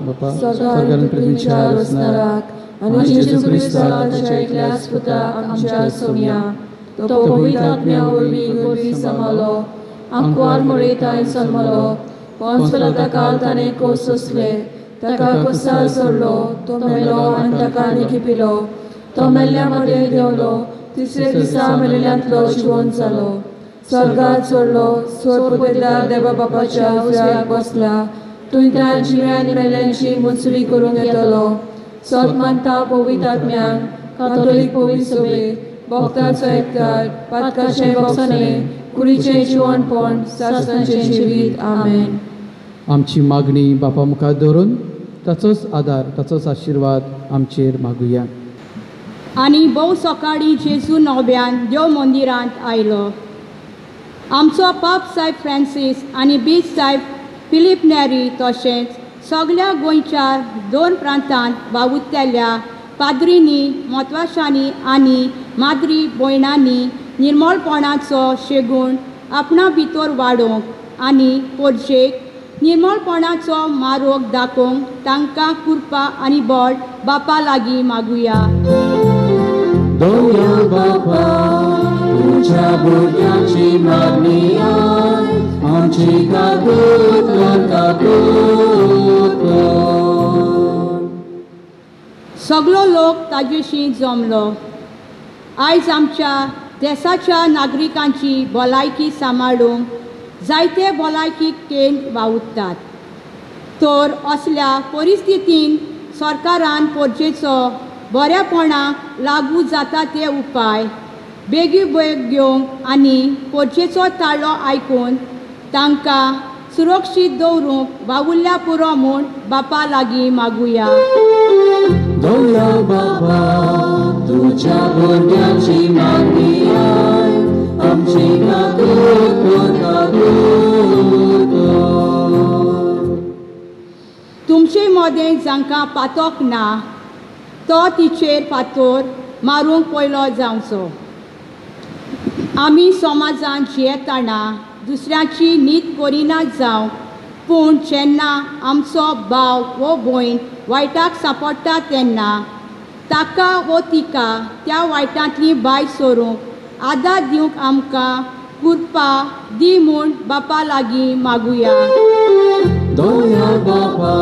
बापा स्वर्गान पृथ्वीच्या वसणाराक आनी जेजू क्रिस्ताक ताच्या एकल्याच पुताक आमच्या सोम्या, तो पवित्र आत्म्या वरवीं गर्भी समालो, आंकवार मरेताय जल्मलो, पोंस ताका ताणें कोस सोंसले, ताका कुसार सोडलो, तो मेलो आनी ताका निखिपिलो, तो मेल्ल्या मदें देंवलो, तिसरे दिसा मेलेल्यांतलो जिवंत जालो, स्वर्गात चडलो, स्वर्गपुतेदार देवा बापाच्या उजव्याक बसला, थंय त्या जिव्या आनी मेल्ल्यांची मुंचवी करूंक येतलो. सोत मानता पवित्र आत्म्याक, कातोलीक पवित्र सभेक, भक्ताचो एकचार, पातकाचें भोगसणें, कुडीचें जिवनपण, सासणाचें जिवीत. आमेन. आमची मागणी बापा मुखार दवरून ताचोच आदार, ताचोच आशिर्वाद आमचेर मागुया. आनी भोव सकाळीं जेजू नव्यान देव मंदिरांत आयलो. आमचो पाप साहेब फ्रांसीस आनी बीच साहेब फिलीप नेरी तशेंच सगल्या गोंयच्या दोन प्रांतांत वावुरतल्या पाद्रींनी, म्हत्वाशांनी आनी माद्री भयणांनी निर्मळपणाचो शेगूण आपणा भितर वाडोवंक आनी पोरजेक निर्मळपणाचो मारोग दाखोवंक तांकां कृपा आनी बळ बापा लागीं मागुया. दया बापा तुझ्या भुरग्यांची मागणी आयक, आमची काकूत कर, काकूत कर. सगलो लोक ताजेशी जमलो. आयज आमच्या देशाच्या नागरिकांची भलायकी सांबाळूंक जायते भलायकी केंद्र वावुरतात. तर असल्या परिस्थितीन सरकारान पोरजेचो बऱ्यापणाक लागू जाता ते उपाय बेगीबेग घेवंक आनी पोरजेचो ताळो आयकून तांकां सुरक्षीत दवरूंक वावुरल्या पुरो म्हूण बापा लागीं मागुया. दया बापा तुझ्या भुरग्यांची मागणी आयक, आमची काकूत कर, काकूत कर. तुमचे मदें जांकां पातक ना तो तिचेर फातोर मारूंक पयलो जावचो. आमी समाजान जियेतना दुसऱ्याची नीत करिना जावं, पूण जेन्ना आमचो भाव वो भयण वायटाक सांपडटा तेन्ना ताका वो तिका त्या वायटांतली भायर सरूंक आदार दिवंक आमकां कृपा दी म्हूण बापा लागीं मागुया. दया बापा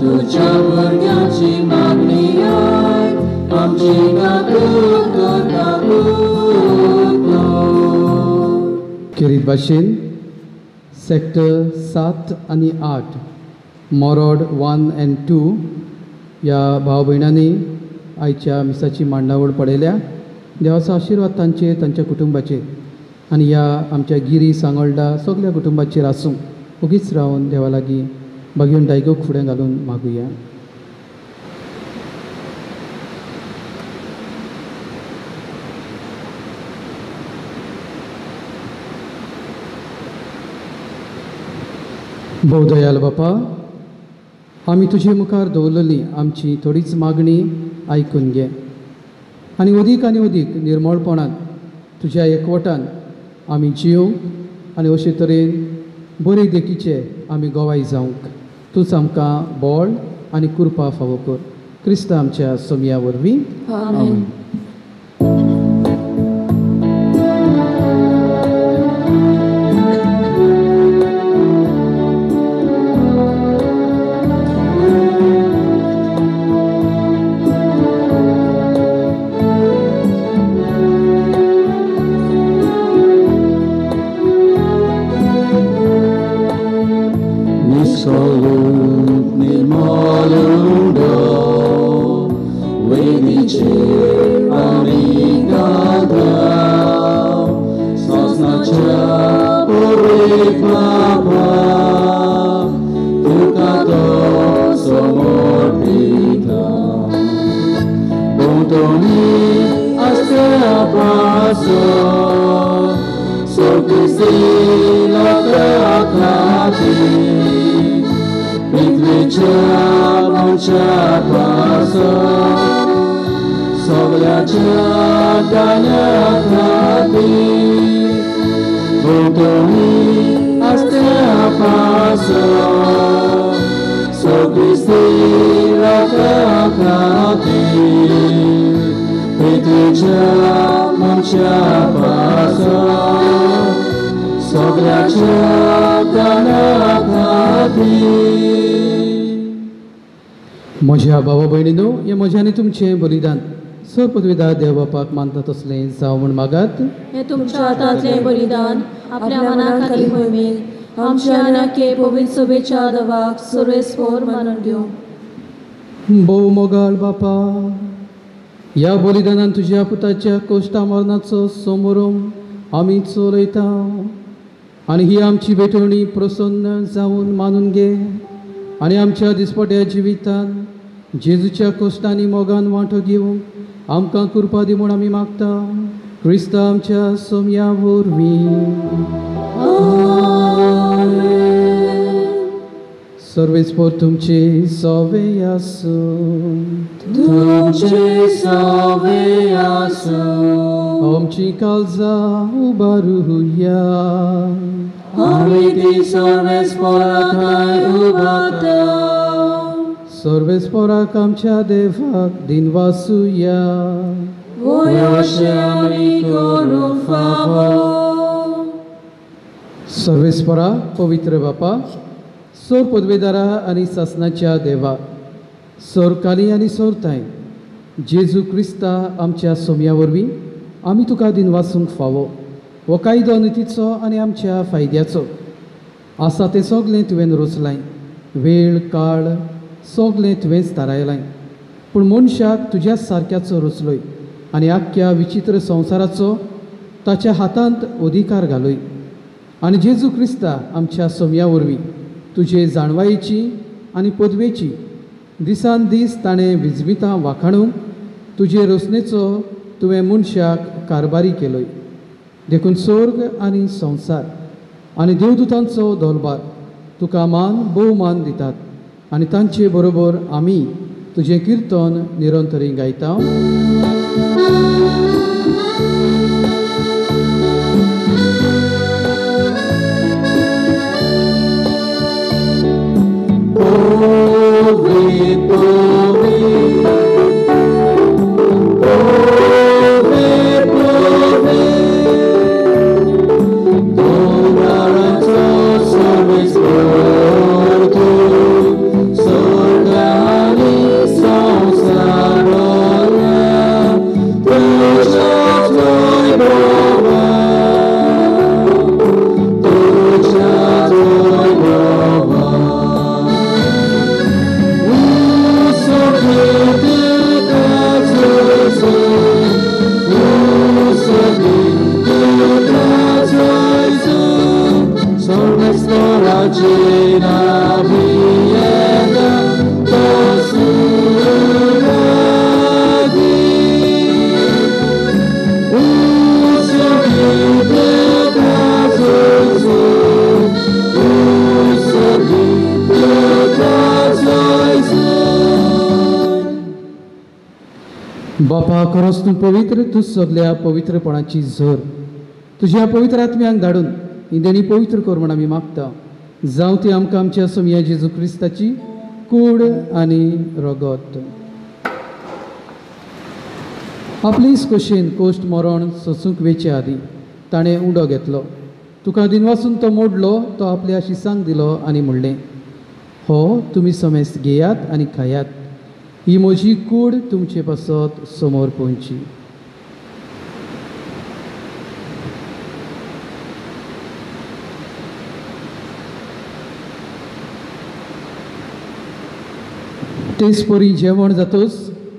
तुझ्या भुरग्यांची मागणी आयक, आमची काकूत कर, काकूत कर. खेरीत भाशेन सेक्टर 7 आनी 8 मोरोड 1 आनी 2 ह्या भाव भयणांनी आयच्या मिसाची मांडावळ पळयल्या. देवाचो आशिर्वाद तांचेर, तांच्या कुटुंबाचेर आनी ह्या आमच्या गिरी सांगोल्डा सगल्या कुटुंबाचेर आसूं. ओगीच रावन देवा लागीं बागेवन डायगोक फुडें घालून मागुया. भोव दयाल बापा, आमी तुजे मुखार दवरलेली आमची थोडीच मागणी आयकून घे आनी अदीक आनी अदीक निर्मळपणान तुज्या एकवटान आमी जियोवंक आनी अशे तरेन बरे देखीचे आमी गोवाय जावंक तूंच आमकां बळ आनी कृपा फावो कर. क्रिस्त आमच्या सोमया वरवीं. आमेन. Amiga, बापा तुका तो समर्पिता भोंवतणी आसत्या पासत सोक्रिस्ती लोकां खातीर पृथ्वीच्या मनशा पासत सगळ्याच्या दान्या खातीर भोंवतणी आसत्या पासत सोक्रिस्ती लोकां खातीर पृथ्वीच्या मनशा पासत सगळ्याच्या दान्या खातीर. म्हज्या भावा भयणीनो, हें म्हजें आनी तुमचें बलिदान सर पदवीदार देव बापाक मानता तसलें जावं म्हूण मागात. हें तुमच्या हातांतलें बलिदान आपल्या मना खाली मोहिमेक आमच्या आनी पवित्र सभेच्या दवाक सुरेस्पोर मानून घेवं. भोव मोगाळ बापा, ह्या बलिदानान तुज्या पुताच्या कोश्टा मरणाचो समोरम आमी चलयता आनी ही आमची भेटवणी प्रसन्न जावन मानून घे आनी आमच्या दिसपट्या जिवितान जेजूच्या कोश्टांनी मोगान वांटो घेवंक आमकां कृपा दी म्हूण आमी मागता. क्रिस्ता आमच्या सोम्या वरवीं. सर्वेस्पोर तुमचे सवे आसूं. तुमचे सवे आसूं. आमची काळजां उबारुया. आमी ती सर्वेस्पोरा उबारता. सर्वेस्पोराक आमच्या देवाक दिनवासुया. वयोशे आमी करूंक फावो. सर्वेस्पोरा पवित्र बापा, सोर पदवेदारा आनी सासनाच्या देवा, सोरकाली आनी सोरताय जेजू क्रिस्ता आमच्या सोम्या वरवीं आमी तुका दिनवासूंक फावो. हो कायदो नितीचो आनी आमच्या फायद्याचो आसा तें सगलें तुवें रचलाय, वेळ काळ सगलें तुवेंच थारायलाय. पूण मनशाक तुज्या सारक्याचो रचलोय आनी आख्ख्या विचित्र संवसाराचो ताच्या हातांत अधिकार घालोय. आनी जेजू क्रिस्ता आमच्या सोम्या वरवीं तुजे जाणवायेची आनी पदवेची दिसान दीस ताणें विजमितां वाखाणूंक तुजे रचनेचो तुवें मनशाक कारभारी केलोय. देखून स्वर्ग आनी संवसार आनी देवदूतांचो दलबार तुका मान भोवमान दितात आनी तांचे बरोबर आमी तुजें किर्तन निरंतरी गायता. बापा, खरोच तूं पवित्र, तूं सगल्या पवित्रपणाची झर. तुज्या पवित्र आत्म्यांक धाडून ही देणी पवित्र कर म्हूण आमी मागता. जावं ती आमकां आमच्या सोमया जेजू क्रिस्ताची कूड आनी रगत. आपलीच खोशेन कोश्ट मरण सोसूंक वेचे आदीं ताणें उंडो घेतलो, तुका दिनवासून तो मोडलो, तो आपल्या शिसांक दिलो आनी म्हणलें, हो तुमी समेस्त घेयात आनी खायात, ही म्हजी कूड तुमचे पासत समोर पोवची. तेच परी जेवण जातच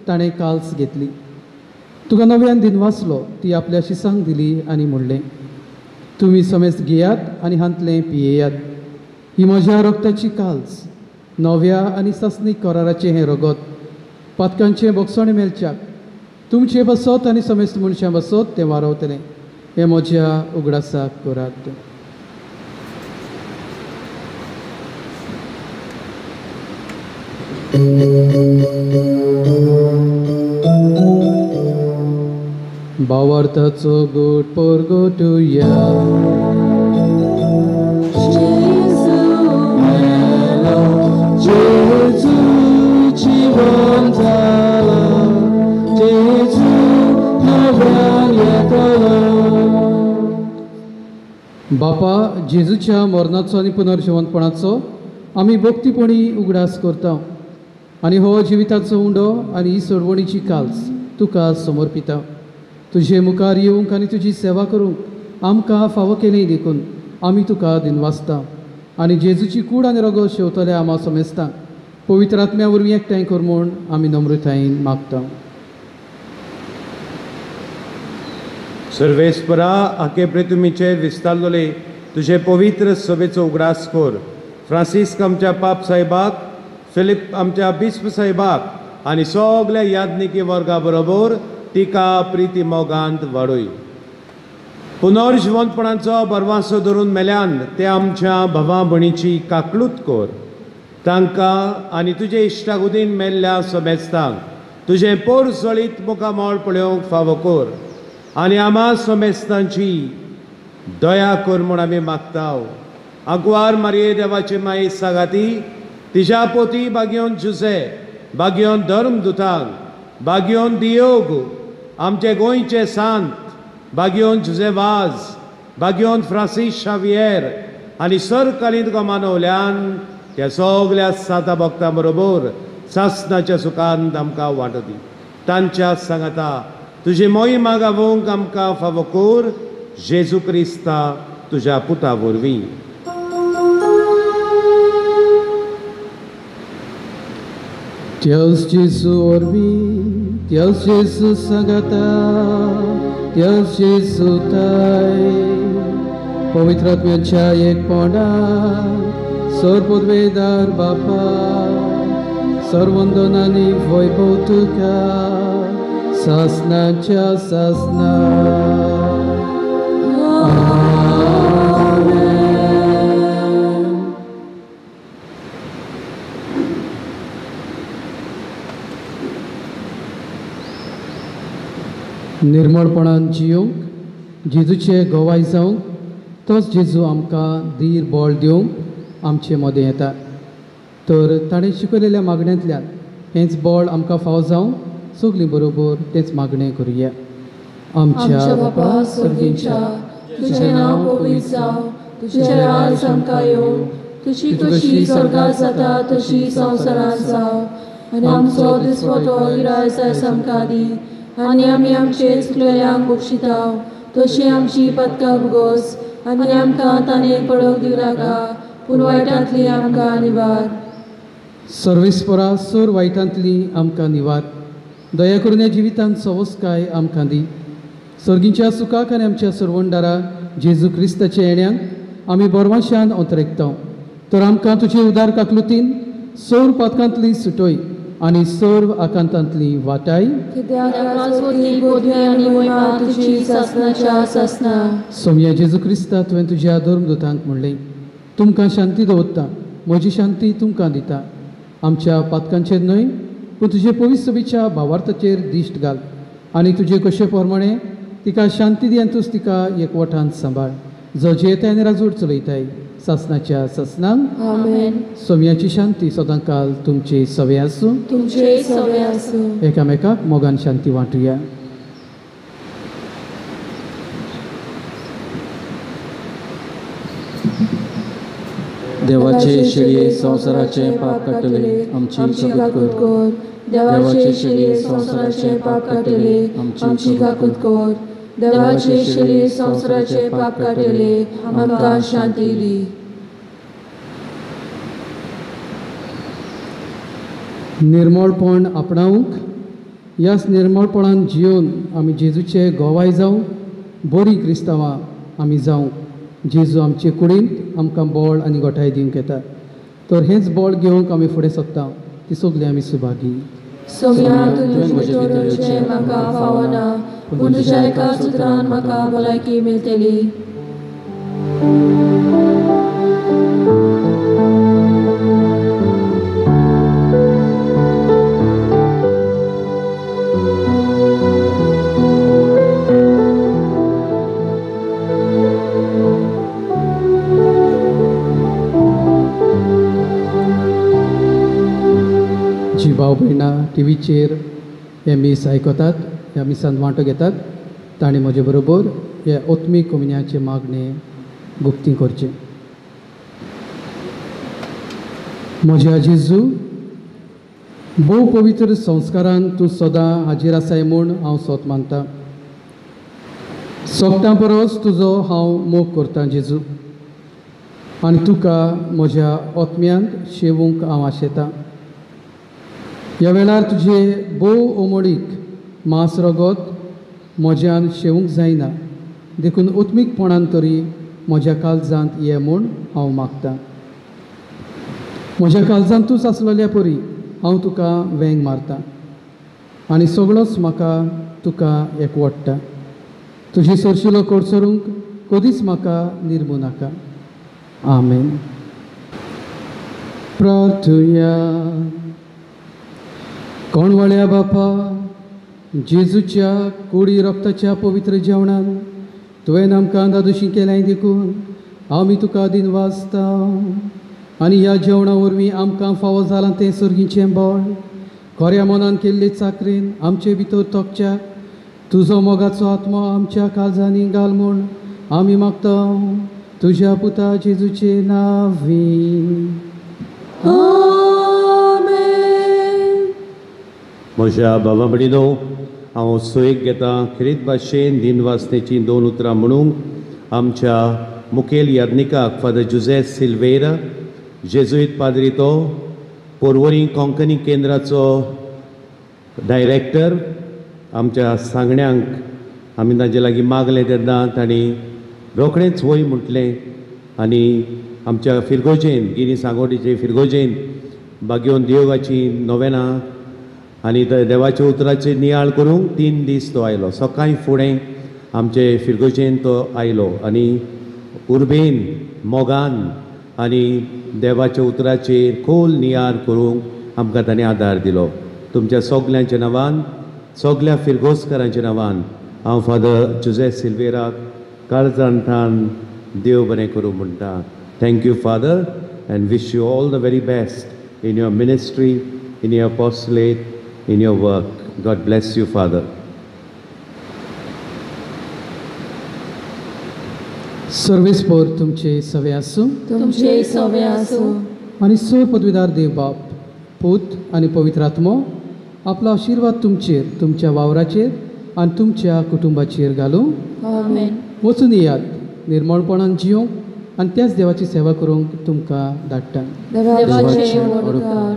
ताणें काल्स घेतली, तुका नव्यान दिनवासलो, ती आपल्या शिसांक दिली आनी म्हणलें, तुमी समेस्त घेयात आनी हांतलें पियेयात, ही म्हज्या रक्ताची काल्स, नव्या आनी सासणीक कराराचें हें रगत पातकांचें बोगसण मेळच्याक तुमचे बसत आनी समेस्त मनशां बसत तें वारवतलें. हें म्हज्या उगडासाक करात. भावार्थाचो गोट परगटुया. जेजू मेलो, जेजू जिवन जालो, जेजू नव्यान येतलो. बापा, जेजूच्या मरणाचो आनी पुनर्जिवंतपणाचो आमी भक्तीपणी उगडास करता आनी हो जिविताचो उंडो आनी ही सोडवणीची काल्स तुका समर्पिता. तुजे मुखार येवंक आनी तुजी सेवा करूंक आमकां फावो केली देखून आमी तुका दिनवासता आनी जेजूची कूड आनी रगत शेवतल्या आमा समेस्तांक पवित्र आत्म्या वरवीं एकठांय कर म्हूण आमी नम्रतायेन मागता. सर्वेस्परा, आखे प्रितुमीचेर विस्तारलोले तुजे पवित्र सभेचो उगडास कर. फ्रांसिस्क आमच्या पाप साहेबाक, फिलीप आमच्या बिस्प साहेबाक आनी सगल्या याज्ञिकी वर्गा बरोबर तिका प्रिती मोगांत वाडय. पुनर्जिवंतपणाचो बरवासो धरून मेल्यान ते आमच्या भावा भयणीची काकलूत कर. तांकां आनी तुजे इश्टागुदीन मेल्ल्या समेस्तांक तुजें पोरजळीत मुखामळ पळोवंक फावो कर आनी आमा समेस्तांची दया कर म्हूण आमी मागता. आगवार मारये देवाचे माये सागाती, तिज्या पोती बागयोन जुसे, बागयोन धर्मदुतांक, बागयोन दियोग, आमचे गोंयचे सांत बागयोन जुजे वाज, बागयोन फ्रांसीस शावियर आनी सरकालीन गमानवल्यान त्या सगल्या साता भक्तां बरोबर सासनाच्या सुखांत आमकां वांटो दी. तांच्या सांगाता तुजी मोहिमा गावोवंक आमकां फावो कर, जेजू क्रिस्ता तुज्या पुता वरवीं. त्याच जेजू वरवीं, त्याच जेजू सांगाता, त्याच जेजू ताय, पवित्र आत्म्याच्या एकपणान सर्वपदवेदार बापा, सर्वंदन आनी वैभव तुका सासनाच्या सासना. निर्मळपणान जियोंक जेजूचे गवाय जावंक तोच जेजू आमकां धीर बळ दिवंक आमचे मदें येता. तर ताणें शिकयलेल्या मागण्यांतल्यान हेंच बळ आमकां फावो जावंक सगळीं बरोबर तेंच मागणें करुया. आमच्या बापा सर्गीच्या, तुजें नांव पवित्र जावं, तुजें राज आमकां येवं, तुजी कशी स्वर्गांत जाता तशी संवसारांत जावं. आनी आमचो दिसवटो गिरायस आयज आमकां दी आनी आमी आमचे चुकलेल्यांक बक्षिता तशी आमची पदकां भोगोस आनी आमकां ताणें पडोवंक दिवं नाका, पूण वायटांतली आमकां निवार. सर्वेस्परा, सर वायटांतली आमकां निवार. दया करून ह्या जिवितांत सवसकाय आमकां दी. सर्गींच्या सुखाक आनी आमच्या सर्वंडारा जेजू क्रिस्ताच्या येण्याक आमी बरवाशान अंतरेकता. तर आमकां तुजे उदार काकलुतीन सौर पातकांतली सुटोय आनी सर्व आकांतांतली वाटाय. सोमया जेजू क्रिस्ता, तुवें तुज्या धर्मदूतांक म्हणलें, तुमकां शांती दवरता, म्हजी शांती तुमकां दिता. आमच्या पातकांचेर न्हय पूण तुजे पवित्र सभेच्या भावार्थाचेर दिश्ट घाल आनी तुजे कशे प्रमाणे तिका शांती दी आनी तूच तिका एकवटान सांबाळ, जो जियेताय आनी राजवट चलयताय सासनाच्या सासनाक. आमेन. सोमयाची शांती सदांकाल तुमचे सवे आसूं, तुमचे सवे आसूं. एकामेकाक मोगान शांती वांटुया. देवाचे शेळये संवसाराचे पाप काडटले, आमची काकूत कर. देवाचे शेळये संवसाराचे पाप काडटले, आमची काकूत कर. देवाचे शेळये संवसाराचे पाप काडटले, आमकां शांती दी. निर्मळपण आपणावंक, ह्याच निर्मळपणान जियोवन आमी जेजूचे गोवाय जावंक, बरीं क्रिस्तांवां आमी जावंक जेजू आमचे कुडींत आमकां बळ आनी गोठाय दिवंक येता. तर हेंच बळ घेवंक आमी फुडें सोदता. ती सगळीं आमी सुभागी. सोम्या, तुवें म्हजे भितर येवचें म्हाका फावना, पूण तुज्या एका सुत्रान म्हाका भलायकी मेळटली. जी भाव भयणां टिवीचेर हे मीस आयकतात, ह्या मिसान वांटो घेतात, तांणी म्हजे बरोबर हे आत्मीक कोमिन्याचें मागणें गुप्ती करचें. म्हज्या जेजू, भोव पवित्र संस्कारान तूं सदां हाजीर आसाय म्हूण हांव सोत मानता. सोगटां परस तुजो हांव मोग करतां जेजू, आनी तुका म्हज्या आत्म्यांत शेवूंक हांव आशेतां. ह्या वेळार तुजे भोव ओमोळीक मांस रगत म्हज्यान शेवूंक जायना, देखून आत्मीकपणान तरी म्हज्या काळजांत ये म्हूण हांव मागतां. म्हज्या काळजांत तूंच आसलेल्या परी हांव तुका वेंग मारतां आनी सगळोच म्हाका तुका एकवटता. तुजे सरशिलो कोडसरूंक कदीच म्हाका निर्मू नाका. आमेन. प्रार्थुया. कोणवाळ्या बापा, जेजूच्या कुडी रक्ताच्या पवित्र जेवणान तुवें आमकां दादोशी केल्याय देखून आमी तुका दिनवासता. आनी ह्या जेवणा वरवीं आमकां फावो जालां तें सर्गीचें बळ खऱ्या मनान केल्ले चाकरेन आमचे भितर तोपच्या तुजो मोगाचो आत्मो आमच्या काळजांनी घाल म्हूण आमी मागता तुज्या पुता जेजूचे नांवी. म्हज्या बाबा भयणीनो, हांव सोयेक घेता खेरीत भाशेन दिनवासनेचीं दोन उतरां म्हणूंक आमच्या मुखेल याज्ञिकाक फादर जुझे सिल्वेरा, जेजुईत पाद्री, तो पोरवरी कोंकणी केंद्राचो डायरेक्टर. आमच्या सांगण्यांक आमी तांचे लागीं मागलें तेन्ना तांणी रोखडेंच वय म्हटलें आनी आमच्या फिरगोजेन, गिरी सांगोटीचे फिरगोजेन बागेवन देवगाची नोवेनां आनी देवाच्या उतराचे नियाळ करूंक 3 दीस तो आयलो. सकाळीं फुडें आमचे फिरगोजेन तो आयलो आनी उर्बेन, मोगान आनी देवाच्या उतराचेर खोल नियाळ करूंक आमकां ताणें आदार दिलो. तुमच्या सगल्यांच्या नांवान, सगल्या फिरगोजकारांच्या नांवान हांव फादर जुझे सिल्वेराक काळजांतान देव बरें करूं म्हणटा. Thank you father and wish you all the very best in your ministry, in your apostolate, in your work. God bless you, Father. Service for तुमचे सवे आसूं, तुमचे सवे आसूं. आनी सोर पदवीदार देव बाप, पूत आनी पवित्र आत्मो आपलो आशिर्वाद तुमचेर, तुमच्या वावराचेर आनी तुमच्या कुटुंबाचेर घालूं. आमेन. वचून येयात निर्मळपणान जिवंक आनी त्याच देवाची सेवा करूंक तुमकां धाडटा. देवाचे उपकार.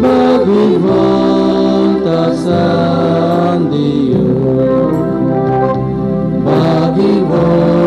Bhagavanta Sandiyo, Bhagavanta.